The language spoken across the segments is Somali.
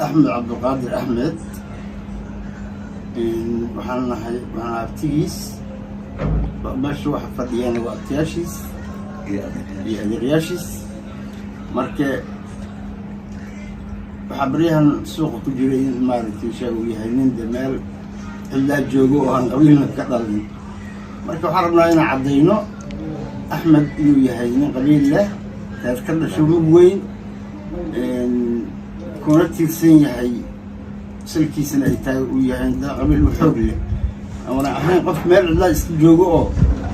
Axmed Cabdulqaadir Axmed waxaan nahay, waxaan abtigiis. Meesha waxa fadhiyaan waa abtiyaashiis iyo adeeryaashiis. Marka waxaa baryahan suuqa ku jiray in, maaragtay, sheeg uu yahay nin de meel cidlaa joogo oo aan qabiilna ka dhalin. Marka waxaan rabnaa inaan caddayno Axmed inuu yahay nin qabiil leh, reer ka dhasho mug weyn, kuna tiirsan yahay, salkiisana ay tahay uu yahay qabiil u xoog leh, auna ahayn qof meel cidlaa iska joogo oo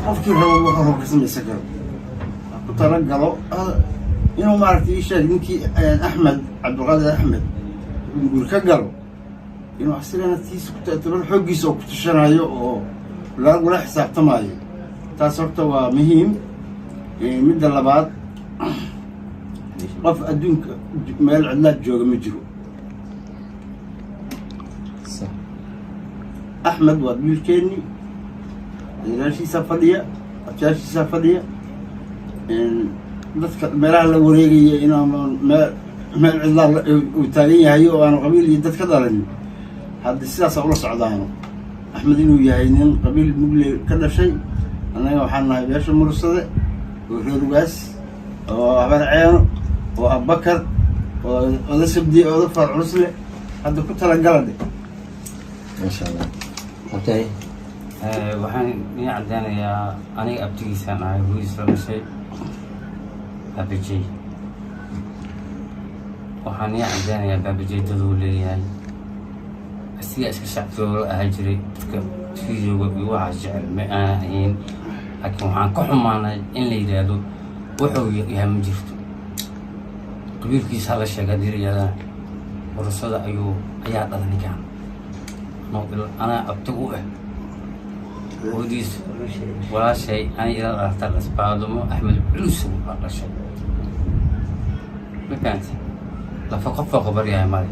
qofkii rabo wuxuu rabo ka samaysan karo. Ha ku talagalo inuu, maaragtay, ii sheeg ninkii Axmed Cabdulqaadir Axmed guri ka galo, inuu asigana tiisa ku taban xooggiisa oo ku tashanayo oo lagula xisaabtamaayo. Taas horta waa muhiim. Midda labaad, qof adduunka meel cidlaad jooga ma jiro. Axmed waa wiilkeennii, adeeraashiisaa fadhiya, abtiyaashiisaa fadhiya. Dadka meelaha la wareegaya inaanu meel cidlaa uu taagan yahay oo aanu qabiil iyo dad ka dhalanin, hadda sidaasaa ula socdaano Axmed inuu yahay nin qabiil mugle ka dhashay. Annaga waxaan nahay beesha Mursade oo reer Ugaas oo Habar Ceeno oo Abbakar oo oda Sabdiye, oda Far Culusle. Hadda ku talagala dhe. Maasha Allah, okay. Waxaan ii caddeynayaa, aniga abtigiisaan ahay, hooyadiis la dhashay Baabajey. Waxaan ii caddeynayaa Baabajey daduu leeyahay, asigaa iska shactoola ahaa jiray. Dadka videoga iyo waxaas jecel ma aanan ahayn, laakiin waxaan ka xumaanay in la yidhaahdo wuxuu yahay ma jirto. Qabiilkiisa hala sheega haddii la yidhahdana, Mursada ayuu ayaa dhala ninkaan. Anaa abti u ah, hooyadiis walaashay ani ila dhalata dhas, Faadumo Axmed Culus baa dhashay. Ma fahanti? Lafa qofka qabaryahay male.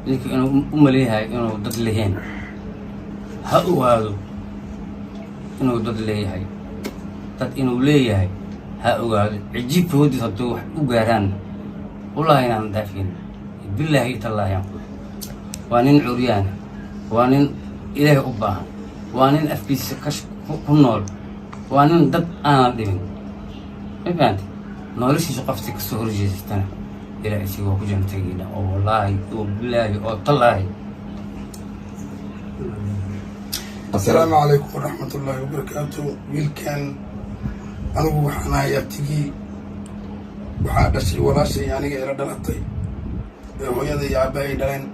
Ninka inuu u maleeyahay inuu dad leheen, ha ogaado inuu dad leeyahay. Dad inuu leeyahay ha ogaado. Cijiibka hodiis hadduu wax u gaaraan, wallaahi inaan dhaafin, bilaahi tallaahi aan ku. Waa nin curyaana, waa nin Ilaahay u baahan, waa nin afkiisa ku nool, waa nin dad aanan dhibin. Ma fahanti? Noloshiisa qofti kasoo horjeesatana, ilaa isiga waa ku jana tegayna oo wallaahi oo bilaahi oo tallaahi. Asalaamu calaykum waraxmat ullaahi wabarakaatu. Wiilkan anigu waxaan ahay abtigii. Waxaa dhashay walaashay aniga ila dhalatay ee hooyada iyo aabba ay dhaleen.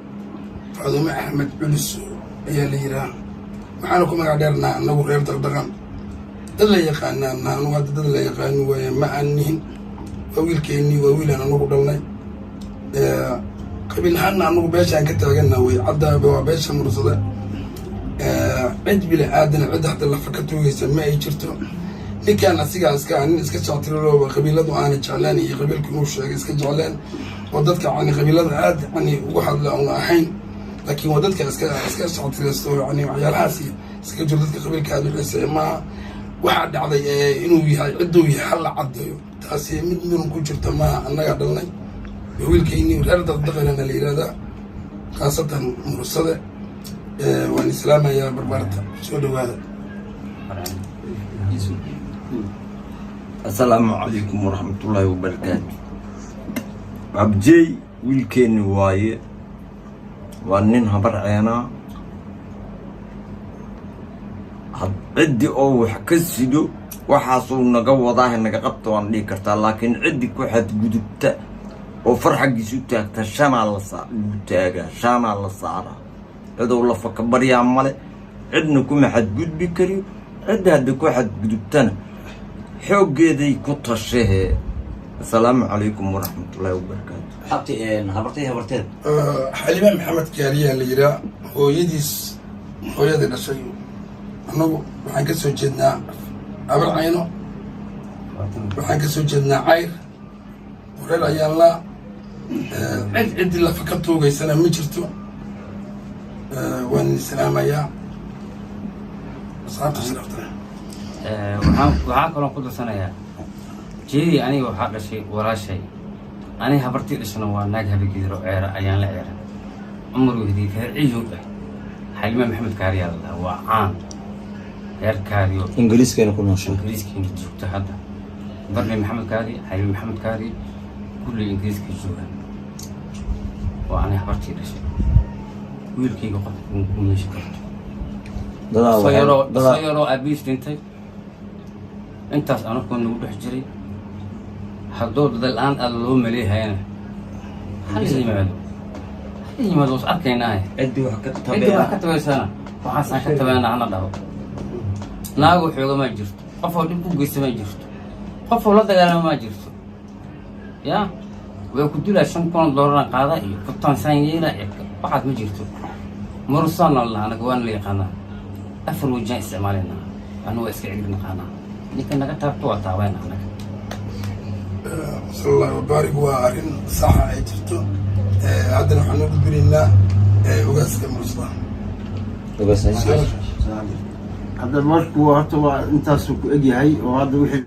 Faadume Axmed Culus ayaa la yihaah, waxaana ku magac dheernaa anagu reer Daqdhaqan. Dad la yaqaanaana anugu hadda dad la yaqaani waaye ma aan nihin. Waa wiilkeennii, waa wiilaan anagu dhalnay. Qabiil ahaanna anagu beeshaan ka taagana way caddaaba, waa beesha Mursada. Cid bili aadana, cid hadda lafa ka tuugaysa ma ay jirto. Ninkan asigaa iska nin iska jectiralooba, qabiiladu aana jeclaan iyo qabiilku inuu sheegay iska jeclaan, oo dadka yani qabiilada aad yani ugu hadla una ahayn, laakiin waa dadka iska jectiraysto, yani waxyaalahaas iskaga jiro. Dadka qabiilka aad u xiiseeya maaha. Waxaa dhacday inuu yahay cidduu yahay hala caddeeyo, taasi mid muran ku jirta maaha. Annagaa dhalnay wiilkayni, reer Daqdaqanana la yihahdaa, khaasatan Mursade. Waan islaamayaa barbaarta, soo dhawaada. Asalaamu calaykum waraxmatullaahi wabarakaatu. Abjey wiilkeenni waaye, waa nin Habar Ceenaa. Ciddi oo wax ka sido waxaasuu naga wadaahe naga qabta waan dhihi kartaa, laakiin ciddi ku xadgudubta oo farxaggiisu taagta shanaa la saa lagu taagaa, shanaa la saaraa. Cidow lafa ka baryaa male, cidna kuma xadgudbi kariyo. Cidda hadda ku xadgudubtana xooggeeday ku tashahee. Asalaamu calaykum waraxmatullaahi wabarakaatu. Abti, habartay, habarteed. Xaliime Maxamed Kaaliyaa la yihaa, hooyadiis, hooyadii dhashay. Annagu waxaan ka soo jeednaa Habar Cayno, waxaan ka soo jeednaa Cayr wareer ayaanlaa. Cid ciddii lafa ka tuugaysana ma jirto. Waan islaamayaa asxaabta sharafta. Waxaa kaloo ku darsanayaa jeedii, aniga waxaa dhashay walaashay. Aniga habartii dhashana waa naag Habagidir oo Ceera ayaan la ceera Cumar Wehdiye, reer Ciyow ah. Xalima Maxamed Kaariyaa la dhahaa, waa caan reer Kaariyo. Ingiriiskayna ku nooshaa. Ingiriiskiina joogta hadda. Barni Maxamed Kaari, Xalima Maxamed Kaari, kulli Ingiriiska joogaan. Waa aniga habartii dhashay. Wiilkayga qof kuma yeeshi karto. Dadaa soo waxay yaroo dadaa soo yaroo aabihiis dhintay, intaas anakoo nagu dhex jiray. Hadduu dada-la-aan aada loo maleehayana, hala yimaado, hala yimaado, was arkaynaaye. Ciddii wax ka Ciddi wax ka tabaysana, waxaasaan ka tabeena hana dhaho. Naagoo xooga maa jirto, qofoo dhib u geysta maa jirto, qofoo la dagaalama maa jirto. Ya way ku dilaa $5,000 qaada iyo kabtaan saan yeela iyo waxaas ma jirto. Murusaan la anaga waana la yaqaanaa. Afar wajaan isticmaalaynaa anu, waa iska celib naqaanaa. Ninka naga taabto waa taabayna anaga. Sal Allahu wabaarig. Waa arrin saxa ay jirto. Haddana waxaan noo gudbinaynaa ogaaska Mursada. Ogaasay. Hadda marku horta waa intaasuu ku egyahay oo hadda wixii.